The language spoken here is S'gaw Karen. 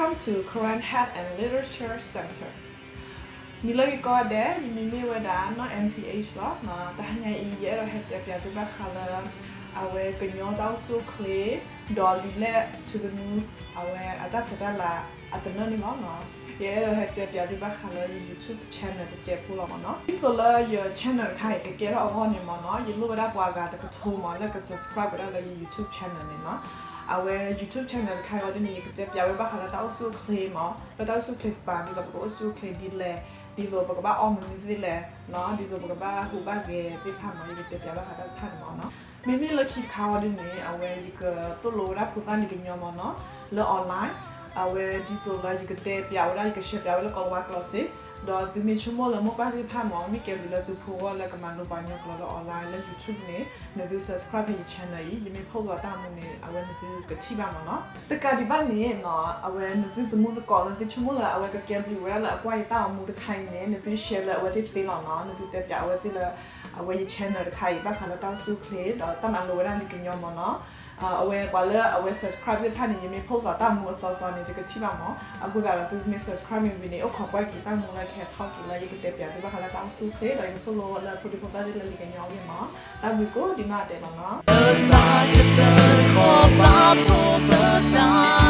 Welcome to Karen Head and Literature Center. နံၤလၢဂ့ၤကိးဂၤဒဲး, ယမံၤမ့ၢ်ဝဲဒၣ် နီၢ် M P H လီၤ. တဟါညါအံၤ ယအဲၣ်ဒိးဟဲတဲပၠးသုဘၣ်ဃးလၢ အဝဲကညီတၢ်အိၣ်ဆူၣ်အိၣ်ချ့ ဒီးလံာ်လဲၢ်ထူသနူ အဝဲအတၢ်ဆဲးတၢ်လၤအသနၢၣ်န့ၣ်လီၤ. ယအဲၣ်ဒိးဟဲတဲပၠးသုဘၣ်ဃးလၢယ YouTube channel တစဲးဖိလီၤမ့ၢ်နီၤ. ဒ်သိးလၢယ channel တခါအံၤ ကကဲထီၣ်အဂီၢ်န့ၣ်မ့ၢ်နီၤ, ယလိၣ်ဝဲဒၣ်ပှၤဂၤတကထိမ့ၢ် လၢက subscribe ဝဲဒၣ်လၢယ YouTube channel န့ၣ်နီၤ. အဝဲ YouTube channel တခါအံၤအီၤဒ်န့ၣ် ယကတဲပၠးဝဲဘၣ်ဃးလၢတၢ်အိၣ်ဆူၣ်အိၣ်ချ့မ့ၢ်, လၢတၢ်အိၣ်ဆူၣ်အိၣ်ချ့တပၤ ဒ်သိးပကအိၣ်ဆူၣ်အိၣ်ချ့ဒ်လဲၣ်, ဒ်သိးပကဘၣ်အီၣ်မနုၤသ့လဲၣ်, ဒ်သိးပကဘၣ်ဟူးဘၣ်ဂဲၤသ့ၣ်တဖၣ်မ့ၢ် ယကတဲပၠးဘၣ်ဃးတၢ်တဖၣ်န့ၣ်မ့ၢ်နီၤ. မ့မ့ၢ်လၢခံတခါအီၤဒ်န့ၣ် အဝဲယကသိၣ်လိဝဲဒၣ်ဖိသၣ်လံာ်ကညီမ့ၢ်နီၤ, လၢ online, အဝဲဒ်သိးလၢယကတဲပၠးဝဲဒၣ် ယက share ပၠးဝဲလၢကိးဝါကျိာ်စ့ၢ်, ဒီးသုမ့ၢ်ဆိကမိၣ်လၢမိၢ်ပၢ်သ့ၣ်တဖၣ်မ့ၢ် မ့ၢ်ကဲဘျုးလၢသုဖိအဂီၢ်လၢကမၤလိပှၤကညီကျိာ်လၢ online လၢ YouTube န့ၣ် နသု subscribe ဖဲယ channel အံၤ, ယမ့ၢ် post အီၤတၢ်မူန့ၣ် အဝဲနသုကထံၣ်ဘၣ်မ့ၢ်နီၤ. တကးဒံးဘၣ်န့ၣ်နီၤ အဝဲနသုသမူသကိးလၢသုဆိကမိၣ်လၢအဝဲကကဲဘျုးဝဲဒၣ်လၢအကွၢ်ယတၢ်အိၣ်မူတခါအံၤန့ၣ် နသု share လၢအဝဲသ့ၣ်သ့လီၤနီၤ, နသုတဲပၠးအဝဲသ့ၣ်လၢ အဝဲယ channel တခါအံၤ ဘၣ်ဃးလၢတၢ်အိၣ်ဆူၣ်အိၣ်ချ့ ဒီးတၢ်မၤလိဝဲဒၣ်လံာ်ကညီမ့ၢ်နီၤ. အဝဲပှၤလၢအဝဲ subscribe သ့ၣ်တဖၣ်န့ၣ် ယမ့ၢ် post အီၤတၢ်မူအသီသီန့ၣ် သုကထံၣ်ဘၣ်မ့ၢ်, အဃိသတးဒီးသုမ့ၢ် subscribe မ့ၢ်ဝံၤန့ၣ် အိၣ်ခိးကွၢ်က့ၤတၢ်မူလၢကဟဲထီၣ်က့ၤလၢ ယကတဲပၠးသုဘၣ်ဃးလၢတၢ်အိၣ်ဆူၣ်အိၣ်ချ့ ဒီးယကသိၣ်လိလၢဖိဒံဖိသၣ်သ့ၣ်လၢလံာ်ကညီအဂ့ၢ်မ့ၢ်, တၢ်ဘျုးကိးဂၤဒဲးလီၤနီၤ.